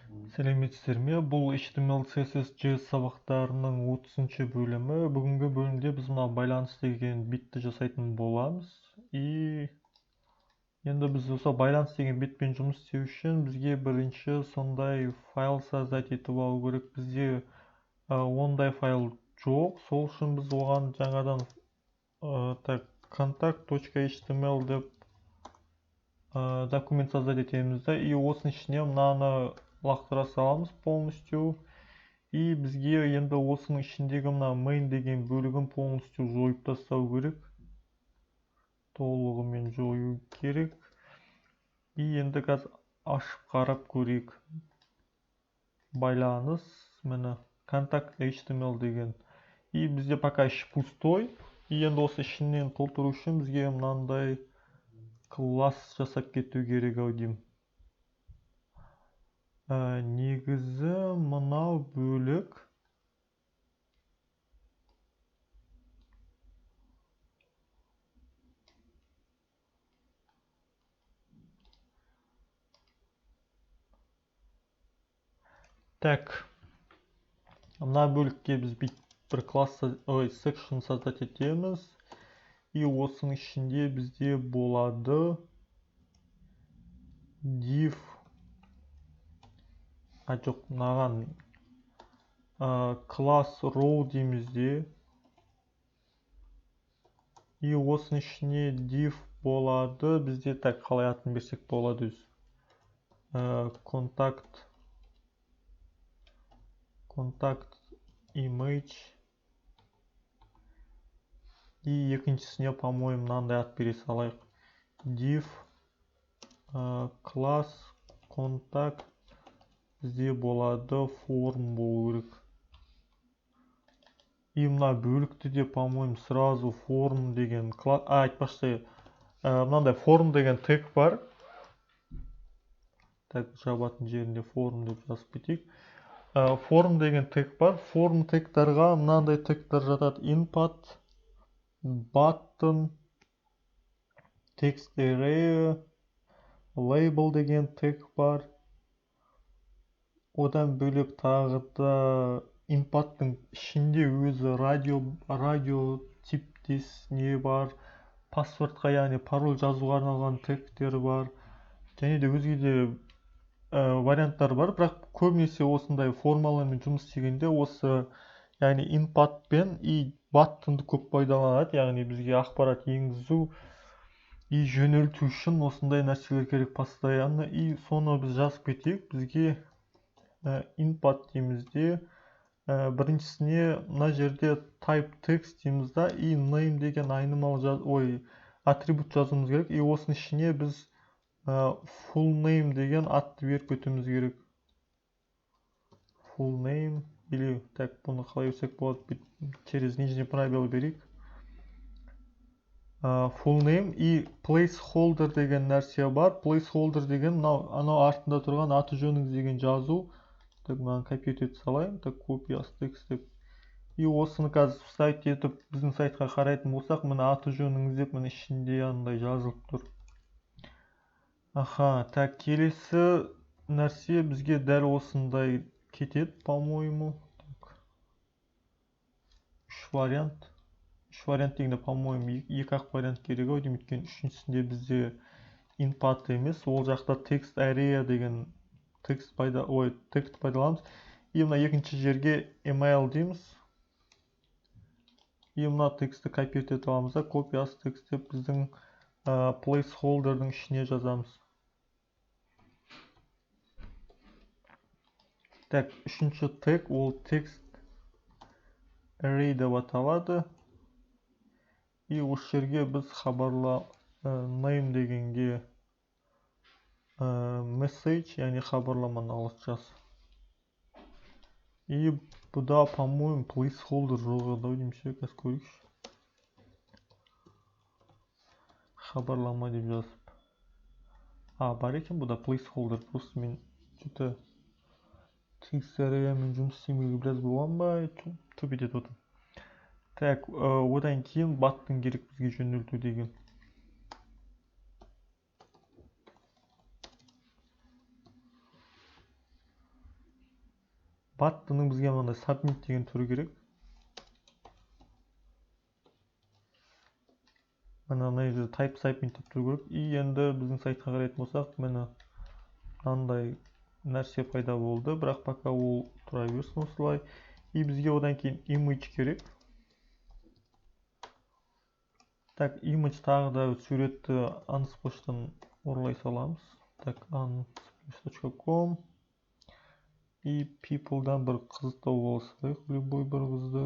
Сәлеметсіздер ме? Бұл HTML, CSS, JS сабақтарының 30-шы бөлімі. Бүгінгі бөлімде біз мына байланыс деген бетті жасайтын боламыз. И енді біз осы байланыс деген бетпен жұмыс істеу үшін бізге бірінші сондай файл создать етіп алу керек. Бізде ондай файл жоқ. Сол үшін біз оған жаңадан так contact.html деп документ создать етеміз да, и осының ішіне мынаны лақтыра саламыз полностью. И бізге енді осының ішіндегі мына main деген бөлігін полностью жойып тастау керек. Толығымен жою керек. И енді қазір ашып қарап көрейік. Байланыс, міне contact.html деген. И бізде пока іші пустой. И енді осы ішінен толтыру үшін бізге мынандай класс жасап кету керек ау деймін. Негізі мынау бөлік так, мына бөлікке біз бір класс, ой, section создать етеміз. И осының ішінде бізде болады div, а жоқ, мынаған класс row дейміз де. И осының ішіне div болады. Бізде так қалай атын берсек болады өзі? Контакт image. И екіншісіне, по-моему, мынандай ат бере салайық. Div класс контакт бізде болады форм болу керек. И мына бөлікті де, по-моему, сразу форм деген айтпақшы, мынандай форм деген тег бар. Так, жабатын жерінде форм деп жазып кетейік. Форм деген тег бар. Форм тегтарға мынандай тегтер жатады: input, button, text area, label деген тег бар. Одан бөлек тағы да input'тың ішінде өзі радио типтес не бар, паспортқа, яғни пароль жазуға арналған тегтер бар, және де өзге де варианттар бар. Бірақ көбінесе осындай формалармен жұмыс істегенде осы, яғни input пен и button'ды көп пайдаланады, яғни бізге ақпарат енгізу и жөнелту үшін осындай нәрселер керек постоянно. И соны біз жазып кетейік. Бізге input дейміз де, біріншісіне мына жерде type text дейміз да, и name деген айнымалы атрибут жазуымыз керек. И осының ішіне біз full name деген атты беріп кетуіміз керек. Full name или так, бұны қалай берсек болады, через нижний пробел берейік. Full name и placeholder деген нәрсе бар. Placeholder деген мынау анау артында тұрған аты жөніңіз деген жазу. Так, мынаны копировать ете салайын. Так, copy as text деп. И осыны қазір вставить етіп біздің сайтқа қарайтын болсақ, міне аты жөніңіз деп міне ішінде андай жазылып тұр. Аха, так, келесі нәрсе бізге дәл осындай кетеді, по-моему. Так. Үш вариант. Үш вариант дегенде, по-моему, екі ақ вариант керек ау деймін, өйткені үшіншісінде бізде input емес, ол жақта text area деген текст пайда, ой, текст пайдаланамыз. И мына екінші жерге email дейміз. И мына текстті копировать ете аламыз да, copy as text деп біздің placeholder'дың ішіне жазамыз. Так, үшінші тег ол text array деп аталады. И осы жерге біз name дегенге message, яғни хабарламаны ағылшыншасы. И бұда, по-моему, placeholder жоқ еді ау деймін ше, қазір көрейікші. Хабарлама деп жазып. А, бар екен бұда placeholder, просто мен что-то text area-мен жұмыс істемегелі біраз болған ба, тупить етіп отырмын. Так, одан кейін button керек бізге жөнелту деген. Button'ның бізге мынандай submit деген түрі керек. Міне мына жерде type submit деп тұру керек. И енді біздің сайтқа қарайтын болсақ, міне мынандай нәрсе пайда болды, бірақ пока ол тұра берсін осылай. И бізге одан кейін image керек. Так, image тағы да суретті Unsplash-тан ұрлай саламыз. Так, unsplash.com и people-дан бір қыз тауып алсақ, любой бір қызды.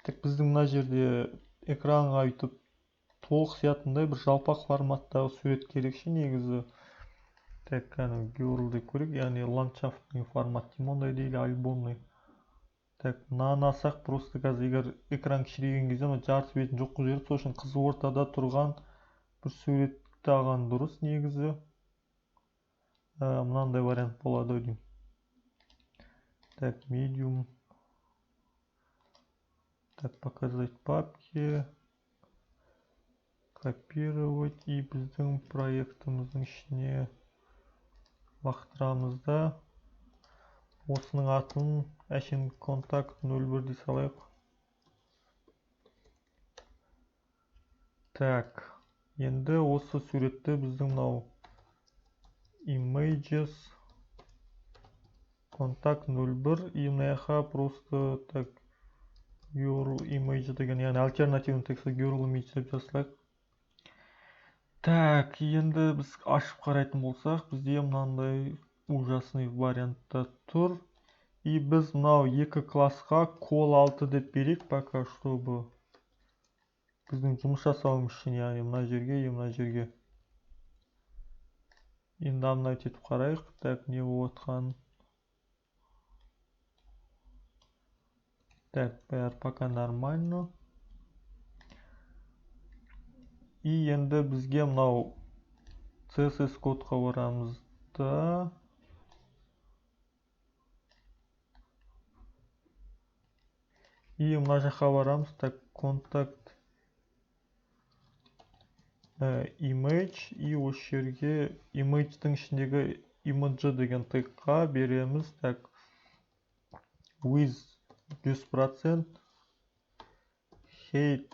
Так, біздің мына жерде экранға өйтіп толық сиятындай бір жалпақ форматтағы сурет керек ше негізі. Так, кәні girl деп көрейік, яғни ландшафтный формат деймін ондай дейді, альбомный. Так, мынаны алсақ, просто қазір егер экран кішірейген кезде мына жарты бетін жоқ қылып жібереді, сол үшін қыз ортада тұрған бір суретті алған дұрыс негізі. Мынандай вариант болады ау деймін. Так, medium. Так, показать папки, копировать и біздің проектіміздің ішіне лақтырамыз да, осының атын әшейін контакт нөл бір дей салайық. Так, енді осы суретті біздің мынау images контакт нөл бір и мына жаққа просто так URL image деген, яғни альтернативный текстті URL image деп жазсақ. Так, енді біз ашып қарайтын болсақ, бізде мынандай ужасный вариантта тұр. И біз мынау екі классқа кол 6 деп берейік пока, чтобы біздің жұмыс жасауымыз үшін, яғни мына жерге и мына жерге. Енді обновить етіп қарайық. Так, не болып жатқанын. Так, бәрі пока нормально. И енді бізге мынау CSS кодқа барамыз да. И мына жаққа барамыз. Так, контакт image и осы жерге image'дің ішіндегі img деген тегқа береміз. Так, width 100%, height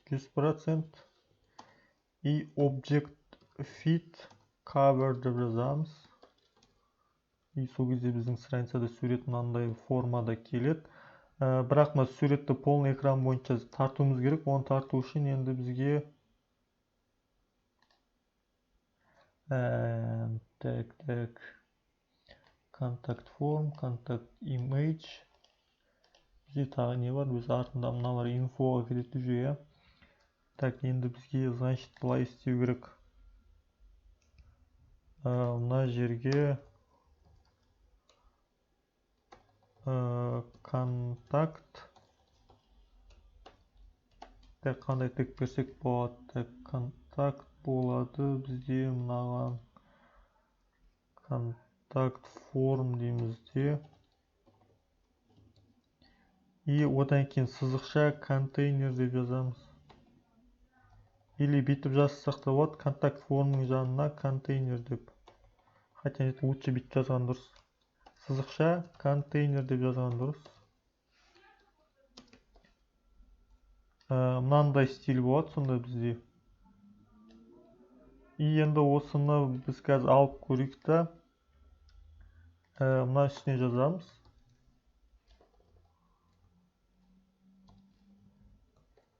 100% и object fit cover деп жазамыз. И сол кезде біздің страницада сурет мынандай формада келеді. Бірақ мына суретті полный экран бойынша тартуымыз керек. Оны тарту үшін енді бізге так, контакт форм, контакт image. Бізде тағы не бар? Біз артында мыналар инфоға кететін жүйе, иә. Так, енді бізге, значит, былай істеу керек. Мына жерге контакт. Так, қандай тег берсек болады? Так, контакт болады бізде мынаған контакт форм дейміз де. И одан кейін сызықша контейнер деп жазамыз. Или бүйтіп жазсақ та болады, контакт формның жанына контейнер деп. Хотя нет, лучше бүйтіп жазған дұрыс. Сызықша контейнер деп жазған дұрыс. Мынандай стиль болады сонда бізде. И енді осыны біз қазір алып көрейік та. Мына үстіне жазамыз.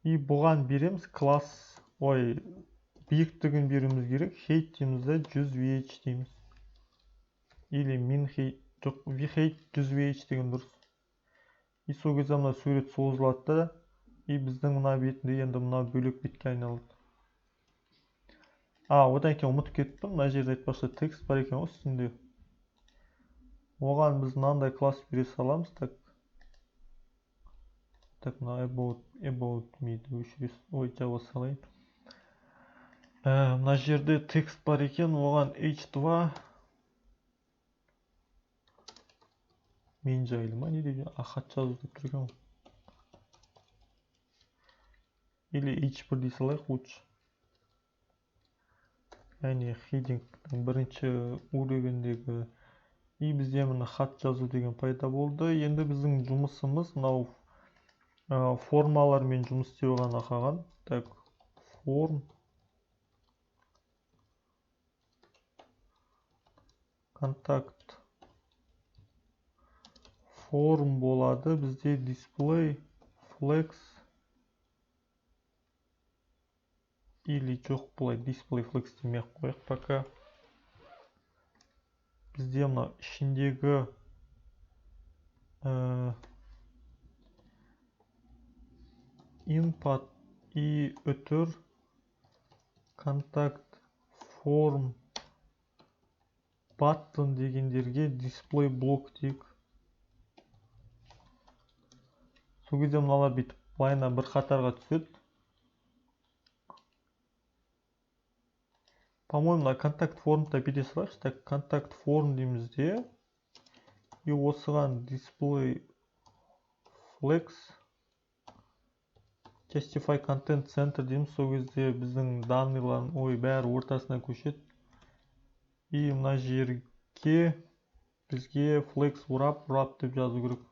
И бұған береміз класс, ой, биіктігін беруіміз керек. Height дейміз да, 100 VH дейміз. Или min height, жоқ, height 100 VH деген дұрыс. И сол кезде мына сурет созылады да, и біздің мына бетінде енді мына бөлек бетке айналады. Одан кейін ұмытып кеттім, мына жерде айтпақшы текст бар екен ғой үстінде. Оған біз мынандай класс бере саламыз. Так, так, мына about me-ді өшіре, ой, жаба салайын. Мына жерде текст бар екен, оған h2 мен жайлы ма не дейді, хат жазу деп тұр екен ғой. Или H1 дей салайық лучше. Яғни headingтің бірінші уровеньдегі. И бізде міне хат жазу деген пайда болды. Енді біздің жұмысымыз мынау формалармен жұмыс істеу ғана қалған. Так, форм контакт форм болады. Бізде display flex или жоқ, былай display flex демей ақ қояйық пока. Бізде мына ішіндегі input и үтір контакт form button дегендерге display block дейік. Сол кезде мыналар бүйтіп былайына бір қатарға түседі. По-моему, мына контакт формда бере салайықшы. Так, контакт форм дейміз де. И осыған display flex justify content center дейміз. Сол кезде біздің данныйлар, ой, бәрі ортасына көшеді. И мына жерге бізге flex wrap wrap деп жазу керек.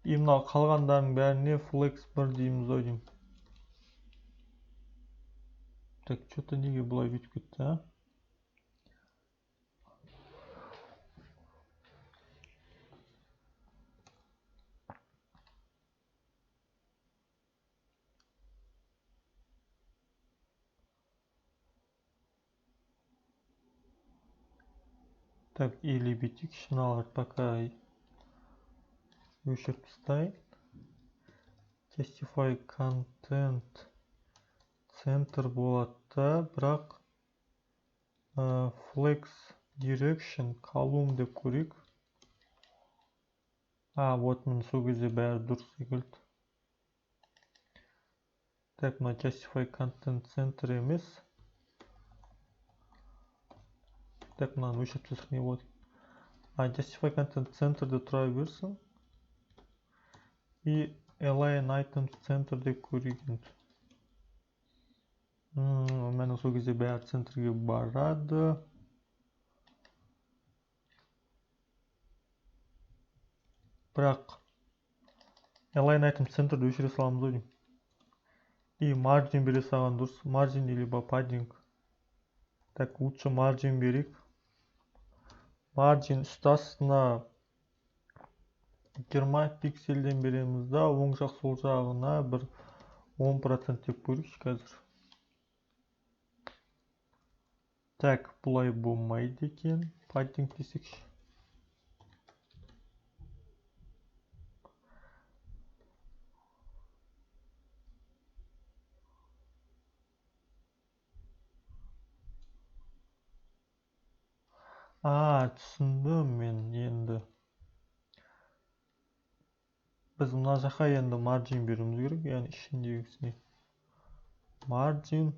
И мынау қалғандарының бәріне flex 1 дейміз ау деймін. Так, что-то неге бұлай бүйтіп кетті, а? Так, или бүйтейікші, мыналарды пока өшіріп тастайын. Justify content center болады да, бірақ flex direction column деп көрейік. А, вот міне сол кезде бәрі дұрыс секілді. Так, мына justify content center емес. Так, мынаны өшіріп тастасақ не болады? А, justify content centerде тұра берсін. И align items center деп көрейік енді. Міне сол кезде бәрі центрге барады. Бірақ align items centerді өшіре саламыз ау деймін. И margin бере салған дұрыс. Margin либо padding. Так, лучше margin берейік. Margin үсті астына 20 пикселден береміз да, оң жақ сол жағына бір 10% деп көрейікші қазір. Так, бұлай болмайды екен. Padding десекші. А, түсіндім мен енді. Біз мына жаққа енді margin беруіміз керек, яғни ішіндегісіне. Margin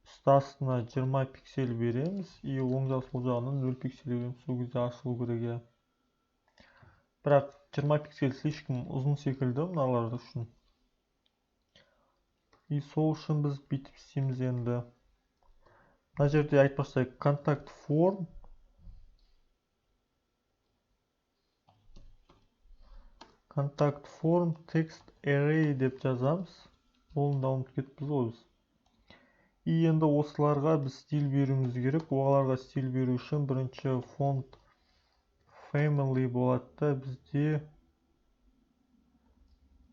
үсті астына 20 пиксель береміз, и оң жақ сол жағынан 0 пиксель береміз. Сол кезде ашылу керек, иә. Бірақ 20 пиксель слишком ұзын секілді мыналар үшін. И сол үшін біз бүйтіп істейміз енді. Мына жерде айтпақшы, контакт форм контакт форм text array деп жазамыз. Оны да ұмытып кетіппіз ғой біз. И енді осыларға біз стиль беруіміз керек. Оларға стиль беру үшін бірінші font family болады да, бізде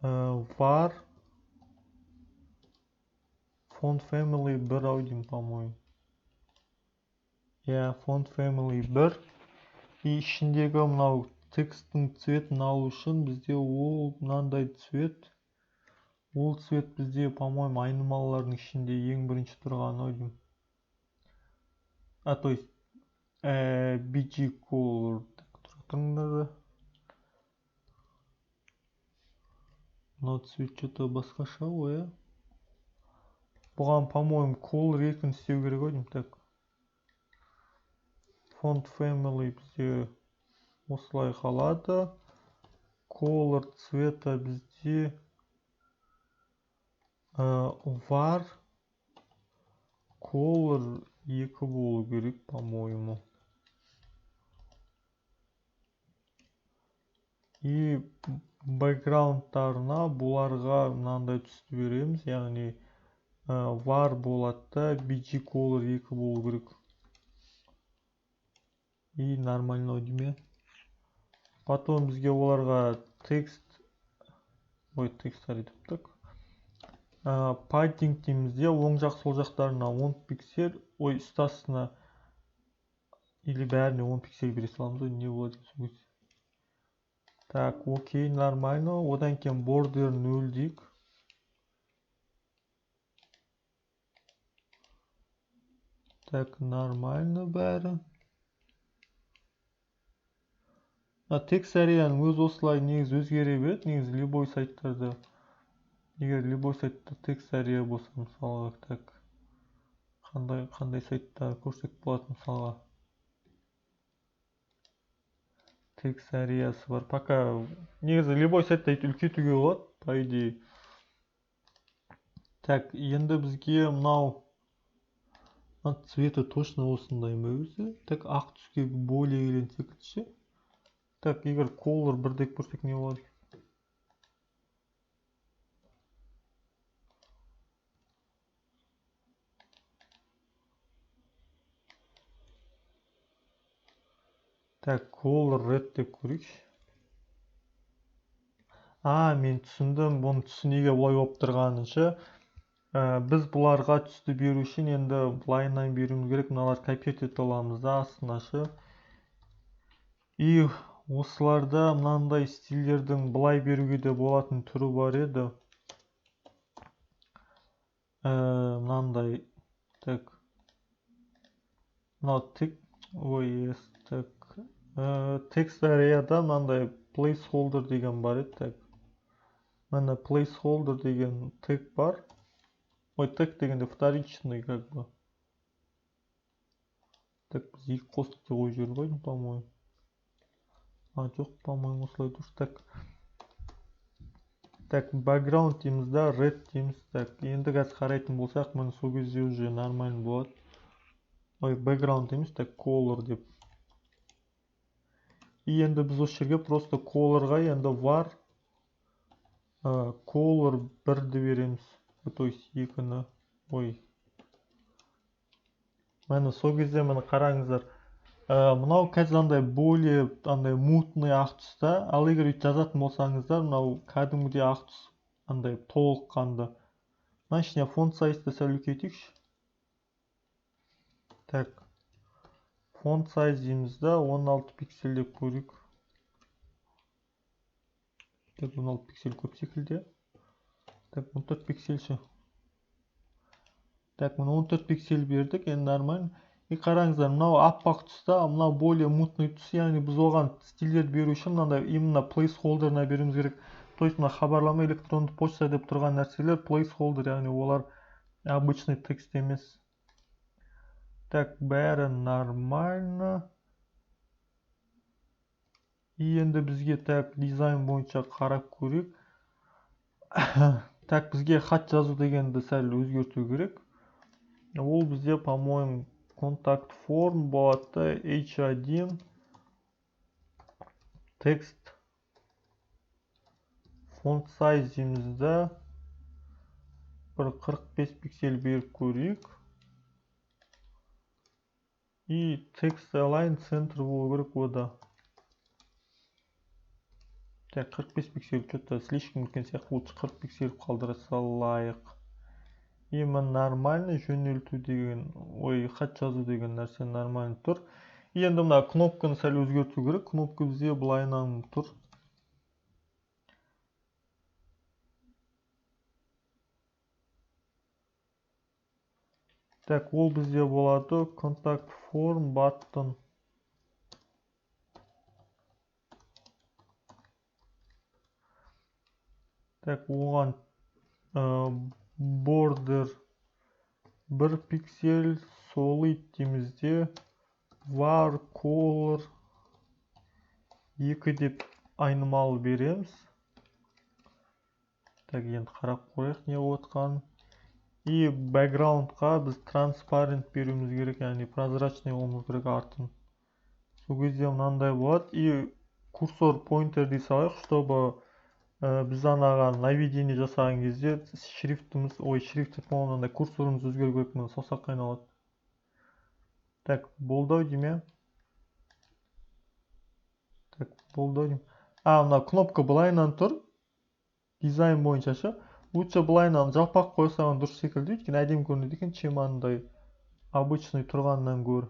var font family 1 ау деймін, по-моему. Иә, font family 1. И ішіндегі мынау тексттің цветін алу үшін бізде ол мынандай цвет. Ол цвет бізде, по-моему, айнымалылардың ішінде ең бірінші тұрған ау деймін. А, то есть, BG color. Так, тұра тұрыңдар. Мынау цвет что-то басқаша ғой, ә? Бұған, по-моему, color екіні істеу керек ау деймін. Так. Font family бізде Осылай қалады. Color цвета бізде var color 2 болу керек, по-моему. И бэкграундтарына бұларға мынандай түсті береміз, яғни var болады да BG color 2 болу керек. И нормально деме. Потом бізге оларға текст, ой, текст деп padding дейміз де, оң жақ сол жақтарына 10 пиксель, ой, үсті астына или бәріне 10 пиксель бере саламыз ғой, не болады сол кезде. Так, окей, нормально. Одан кейін border 0 дейік. Так, нормально бәрі. Текст ареяның өзі осылай негізі өзгере береді. Негізі любой сайттарда, егер любой сайтта текст арея болса, мысалға, так, қандай сайтта көрсек болады, мысалға, текст ареясы бар. Пока негізі любой сайтта үлкейтуге болады, по идее. Так, енді бізге мынау цветі точно осындай ма өзі? Так, ақ түске более келген секілді ше. Так, егер color 1 деп көрсек не болады? Так, color red деп көрейікші. А, мен түсіндім, бұның түсі неге бұлай болып тұрғанын ше. Біз бұларға түсті беру үшін енді былайынан беруіміз керек. Мыналарды копировать ете аламыз да астына ше. И осыларда мынандай стильдердің былай беруге де болатын түрі бар еді. Мынандай, так, мынау тек, ой, так, текст ареяда мынандай placeholder деген бар еді. Так, міне placeholder деген тег бар. Ой, тег дегенде вторичный как бы. Так, біз екі қосып те қойып жіберіп қойдым, по-моему. А, жоқ, по-моему, осылай дұрыс. Так, так, background дейміз да, red дейміз. Так, енді қазір қарайтын болсақ, міне сол кезде уже нормально болады. Ой, background дейміз, так, color деп. И енді біз осы жерге просто colorға енді var color 1-ді береміз. То есть 2-ні. Ой. Міне сол кезде міне қараңыздар. Мынау қазір андай более андай мутный ақ түс та, ал егер өйтіп жазатын болсаңыздар, мынау кәдімгідей ақ түс, андай толыққанды. Мына ішіне font size-ды сәл үлкейтейікші. Так, font size дейміз да, 16 пиксель деп көрейік. Так, 16 пиксель көп секілді. Так, 14 пиксель ше. Так, міне 14 пиксель бердік, енді нормально. И қараңыздар, мынау аппақ түс та, мынау более мутный түс, яғни біз оған стильдерді беру үшін мынандай именно placeholder-на беруіміз керек. То есть мына хабарлама, электронды почта деп тұрған нәрселер placeholder, яғни олар обычный текст емес. Так, бәрі нормально. И енді бізге так дизайн бойынша қарап көрейік. Так, бізге хат жазу дегенді сәл өзгерту керек. Ол бізде, по-моему, контакт форм болады, h1 текст font size дейміз да, бір 45 пиксель беріп көрейік. И text align center болу керек ода. Так, 45 пиксель что-то слишком үлкен сияқты, лучше 40 пиксель қалдыра салайық. И міне нормально жөнелту деген, ой, хат жазу деген нәрсе нормально тұр. И енді мына кнопканы сәл өзгерту керек. Кнопка бізде былайынан тұр. Так, ол бізде болады contact form button. Так, оған border 1 пиксель, solid дейміз де, var color 2 деп айнымалы береміз. Так, енді қарап қояйық не болып жатқанын. И background-қа біз transparent беруіміз керек, яғни прозрачный болуымыз керек артын. Сол кезде мынандай болады. И курсор pointer дей салайық, чтобы біз анаған наведение жасаған кезде шрифтіміз, ой, шрифт деп мынандай курсорымыз өзгеру керек, мына саусаққа айналады. Так, болды ау деймін, иә? Так, болды ау деймін. Мына кнопка былайынан тұр. Дизайн бойынша ше. Лучше былайынан жалпақ қоя салған дұрыс секілді, өйткені әдемі көрінеді екен, чем андай обычный тұрғаннан гөрі.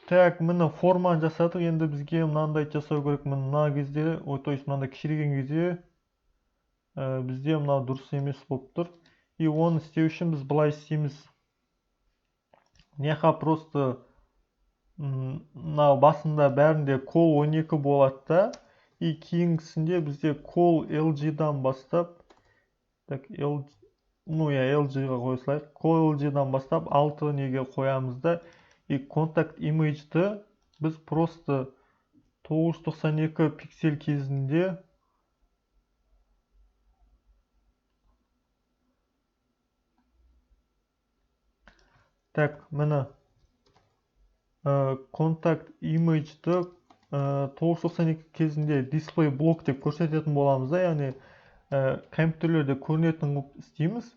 Так, міне форманы жасадық. Енді бізге мынандай жасау керек. Міне мына кезде, ой, то есть мынандай кішірейген кезде, бізде мынау дұрыс емес болып тұр. И оны істеу үшін біз былай істейміз. Мынақа просто мынау басында бәрінде кол 12 болады да, и кейінгісінде бізде кол L G-дан бастап, так, L, ну, я L G-ға қоя салайық. Кол L G-дан бастап 6 неге қоямыз да, и контакт имиджді біз просто 992 пиксель кезінде так, міне, контакт имиджді, 992 кезінде дисплей блок деп көрсететін боламыз да, яғни, компьютерлерде көрінетін қылып істейміз.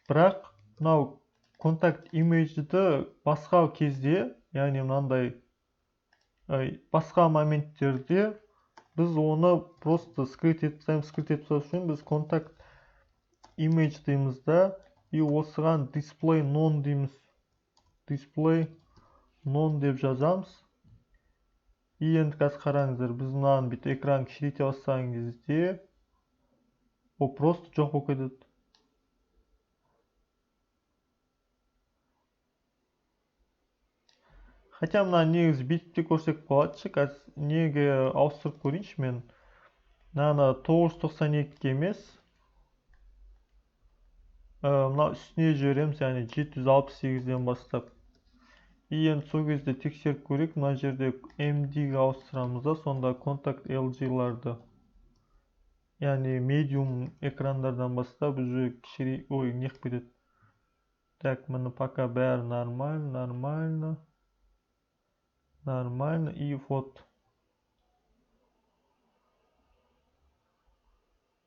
Бірақ мынау контакт имиджді басқа кезде, яғни мынандай, басқа моменттерде біз оны просто скрыть етіп тастаймыз. Скрыть етіп тастау үшін біз контакт имидж дейміз да, и осыған display none дейміз. Display none деп жазамыз. И енді қазір қараңыздар, біз мынаны бүйтіп экран кішірейте бастаған кезде ол просто жоқ болып кетеді. Хотя мына негізі бүйтіп те көрсек болады ше. Қазір неге ауыстырып көрейінші мен. Мынаны 992-ге емес, мына үстіне жібереміз, яғни 768-ден бастап. И енді сол кезде тексеріп көрейік, мына жерде M D-ге ауыстырамыз да, сонда контакт L G-ларды, яғни медиум экрандардан бастап уже кішірей, ой, не қылып кетеді. Так, міне пока бәрі нормально, нормально, нормально, и вот.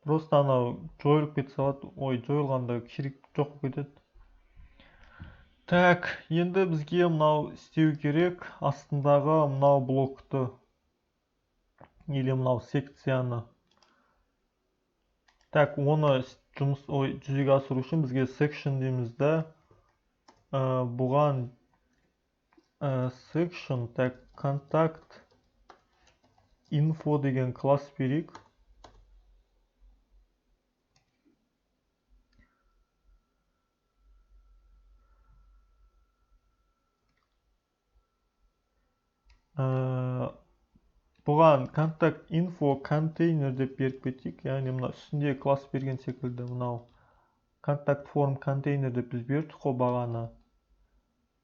Просто анау жойылып кете салады, ой, жойылғанда кішірек жоқ болып кетеді. Так, енді бізге мынау істеу керек, астындағы мынау блокты или мынау секцияны. Так, оны жұмыс, ой, жүзеге асыру үшін бізге section дейміз да, бұған, section, так, контакт info деген класс берейік. Бұған контакт info контейнер деп беріп кетейік, яғни мына үстінде класс берген секілді мынау контакт форм контейнер деп біз бердік қой бағана.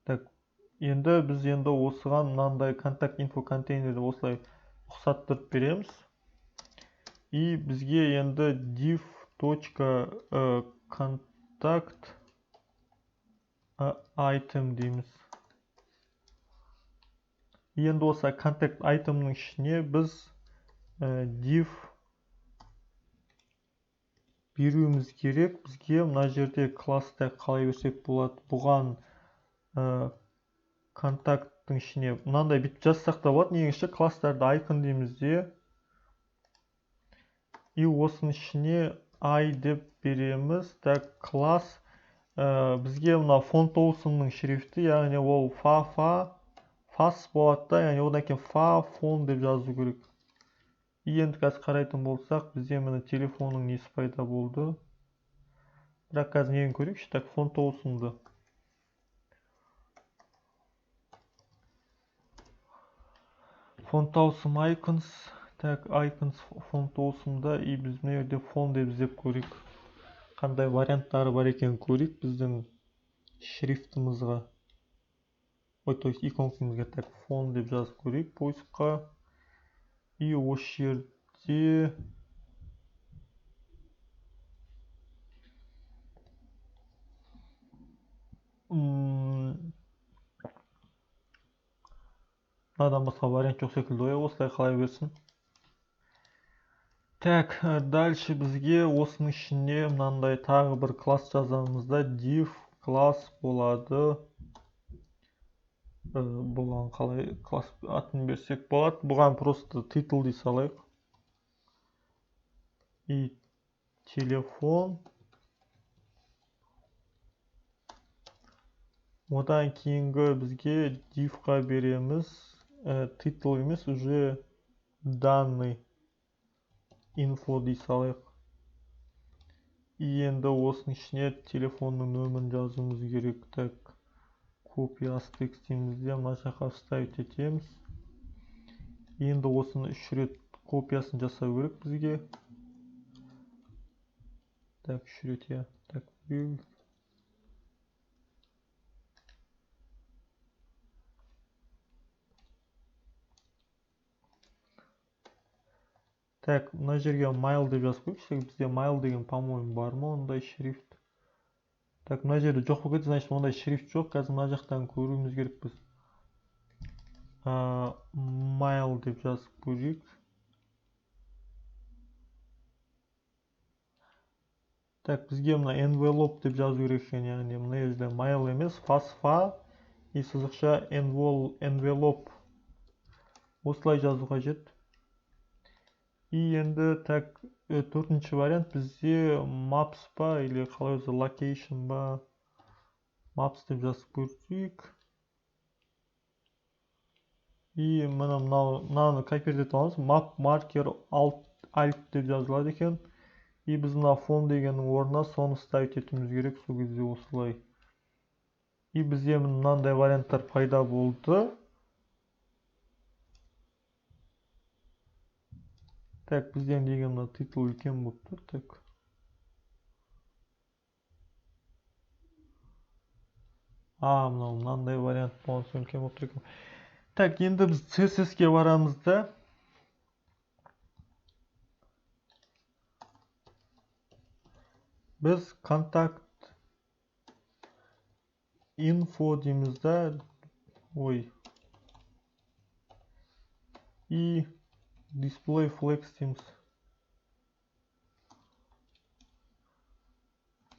Так, енді біз енді осыған мынандай контакт info контейнерді осылай ұқсаттырып береміз. И бізге енді div точка, контакт, item дейміз. Енді осы контакт itemның ішіне біз, div беруіміз керек. Бізге мына жерде классты қалай берсек болады? Бұған, контакттың ішіне мынандай бүйтіп жазсақ та болады. Негізі класстарды icon дейміз де, и осының ішіне i деп береміз. Так, класс, бізге мына font awesome-ның шрифті, яғни ол фа, фа, фас болады да, яғни одан кейін фа, фон деп жазу керек. И енді қазір қарайтын болсақ, бізде міне телефонның несі пайда болды. Бірақ қазір нені көрейікші? Так, font awesome-ды. Font awesome icons. Так, icons font awesome-да, и біз мына жерде фон деп іздеп көрейік. Қандай варианттары бар екенін көрейік біздің шрифтімізға. Ой, то есть иконкамызға. Так, фон деп жазып көрейік поискқа. И осы жерде мынадан басқа вариант жоқ секілді ғой, осылай қалай берсін. Так, дальше бізге осының ішіне мынандай тағы бір класс жазамыз да, div класс болады. Бұған қалай класс атын берсек болады? Бұған просто title дей салайық. И телефон. Одан кейінгі бізге div-қа береміз. Title емес, уже данный info дей салайық. И енді осының ішіне телефонның нөмірін жазуымыз керек. Так, копия текст дейміз де, мына жаққа вставить етеміз. Енді осыны 3 рет копиясын жасау керек бізге. Так, 3 рет, иә. Так, біреу. Так, мына жерге mail деп жазып қояйықшы. Бізде mail деген, по-моему, бар ма ондай шрифт? Так, мына жерде жоқ болып кетті, значит, ондай шрифт жоқ. Қазір мына жақтан көруіміз керек біз. Mail деп жазып көрейік. Так, бізге мына envelope деп жазу керек екен, яғни мына жерде mail емес, фосфа и сызықша envelope. Осылай жазу қажет. И енді так, төртінші вариант бізде maps па или қалай өзі location ба, maps деп жазып көрейік. И мына мынаны копировать етіп аламыз. Map marker alt деп жазылады екен. И біз мына фон дегеннің орнына соны ставить етуіміз керек, сол кезде осылай. И бізде мынандай варианттар пайда болды. Так, бізден деген мына титул үлкен болып тұр. Так. Мынау мынандай вариант болған соң үлкен болып тұр екен. Так, енді біз CSS-ке барамыз да. Біз контакт info дейміз да. Ой. И display flex дейміз.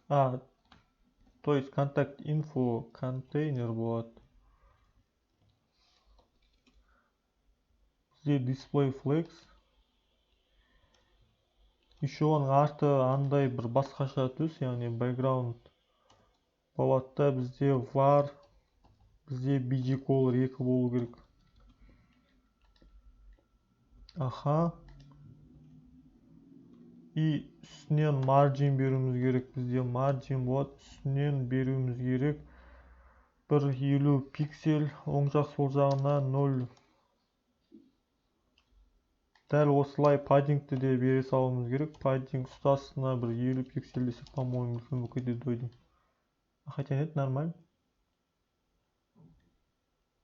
То есть контакт info контейнер болады. Бізде display flex. Еще оның арты андай бір басқаша түс, яғни background болады да, бізде var, бізде bg color 2 болу керек. Аха. И үстінен margin беруіміз керек. Бізде margin болады, үстінен беруіміз керек бір елу пиксель, оң жақ сол жағына 0. Дәл осылай паддингті де бере салуымыз керек. Паддинг үсті астына бір елу пиксель десек, по-моему, үлкен болып кетеді ғой деймін. Хотя нет, нормально.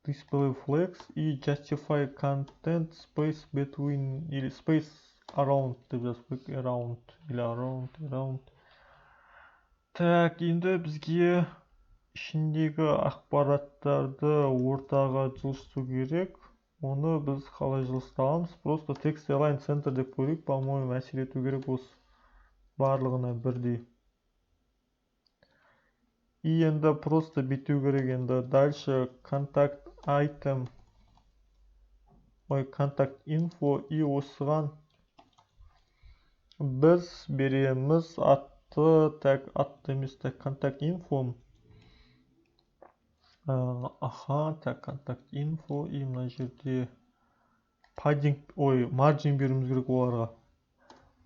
Display flex и justify content space between или space around деп жазып қояйық. Around или around, around. Так, енді бізге ішіндегі ақпараттарды ортаға жылжыту керек. Оны біз қалай жылжыта аламыз? Просто text align center деп көрейік, по-моему, әсер ету керек осы барлығына бірдей. И енді просто бүйту керек енді. Дальше contact item, ой, contact info, и осыған біз береміз атты, так, атты емес, так, contact info. Аха, так, contact info, и мына жерде padding, ой, margin беруіміз керек оларға.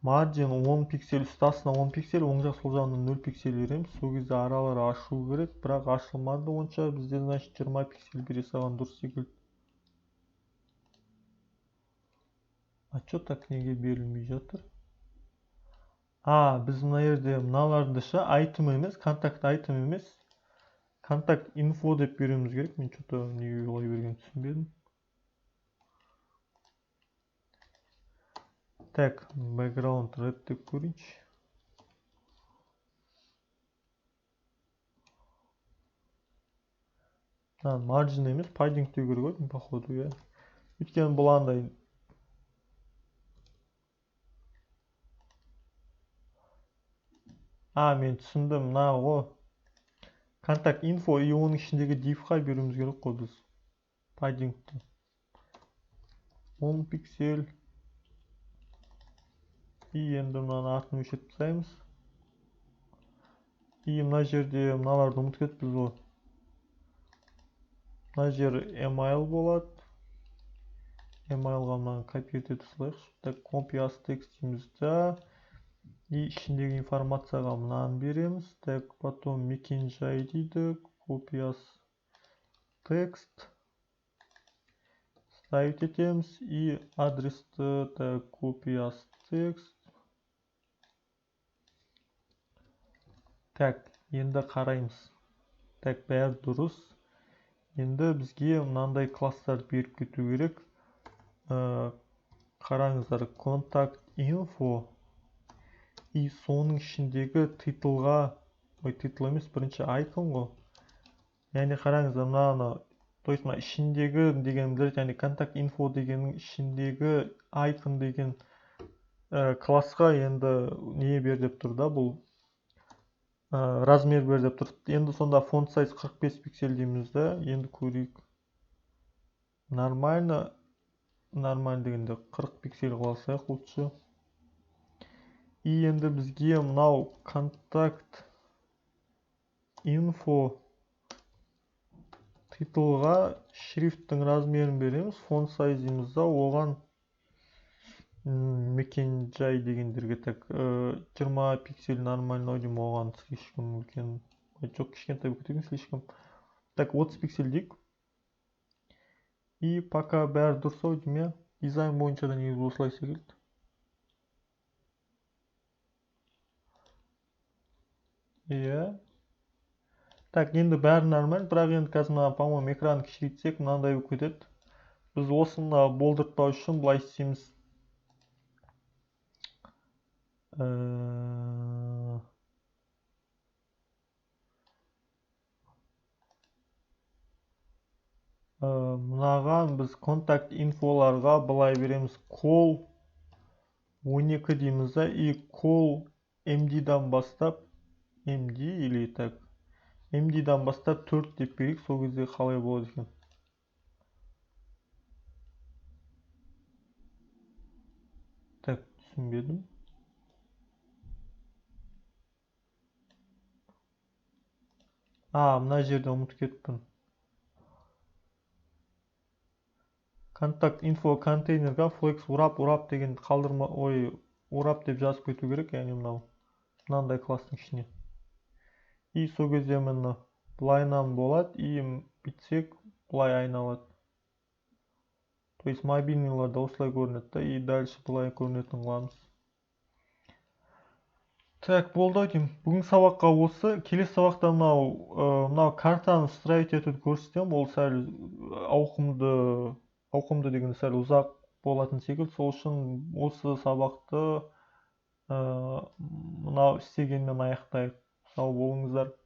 Margin 10 пиксель, үсті астына 10 пиксель, оң жақ сол жағына 0 пиксель береміз. Сол кезде аралары ашу керек, бірақ ашылмады онша. Бізде, значит, 20 пиксель бере салған дұрыс секілді. А чё так неге берілмей жатыр? Біз мына жерде мыналарды ша, item емес, contact item емес, contact info деп беруіміз керек. Мен чё-то неге олай бергенін түсінбедім. Так, background red деп көрейінші. Margin емес, padding деу керек ой, походу, иә. Өйткені бұл андай мен түсіндім, мына ғой. Контакт инфо и оның ішіндегі div-қа беруіміз керек қой біз. Paddingті. 10 пиксель. И енді мынаны артын өшіріп тастаймыз. И мына жерде мыналарды ұмытып кетіппіз ғой. Мына жер email болады. Email-ға мынаны копировать ете салайықшы. Так, copy as text дейміз да. И ішіндегі информацияға мынаны береміз. Так, потом мекен-жай дейді. Copy as text. Ставить етеміз. И адресті, так, copy as text. Так, енді қараймыз. Так, бәрі дұрыс. Енді бізге мынандай класстарды беріп кету керек. Қараңыздар, contact info и соның ішіндегі титулға, ой, титул емес, бірінші icon ғой. Яғни қараңыздар, мынаны, то есть мына ішіндегі деген білдіреді, яғни contact info дегеннің ішіндегі icon деген классқа енді не бер деп тұр да, бұл размер бер деп тұр. Енді сонда font size 45 пиксель дейміз да, енді көрейік. Нормально, нормально дегенде 40 пиксель қыла салайық лучше. И енді бізге мынау contact info титулға шрифттің размерін береміз, font size дейміз да, оған мекен-жай дегендерге так 20 пиксель нормально деймін, оған слишком үлкен, жоқ, кішкентай болып кеткен слишком. Так, 30 пиксель дейік. И пока бәрі дұрыс ау деймін, иә. Дизайн бойынша да негізі осылай секілді. Иә. Так, енді бәрі нормально, бірақ енді қазір мына, по-моему, экранды кішірейтсек мынандай болып кетеді. Біз осыны болдыртпау үшін былай істейміз. Мынаған біз контакт инфоларға былай береміз. Call 12 дейміз да, и call MD-дан бастап MD или так MD-дан бастап 4 деп берейік, сол кезде қалай болады екен? Так, түсінбедім. Мына жерде ұмытып кетіппін. Контакт инфо контейнерға flex wrap деген қалдырма, ой, wrap деп жазып кету керек, яғни мынау мынандай класстың ішіне. И сол кезде міне былайынан болады, и бүйтсек былай айналады. То есть мобильныйларда осылай көрінеді да, и дальше былай көрінетін қыламыз. Так, болды ау деймін. Бүгінгі сабаққа осы. Келесі сабақта мынау картаны встраивать етуді көрсетемін. Ол сәл ауқымды дегенде сәл ұзақ болатын секілді. Сол үшін осы сабақты мынау істегенмен аяқтайық. Сау болыңыздар.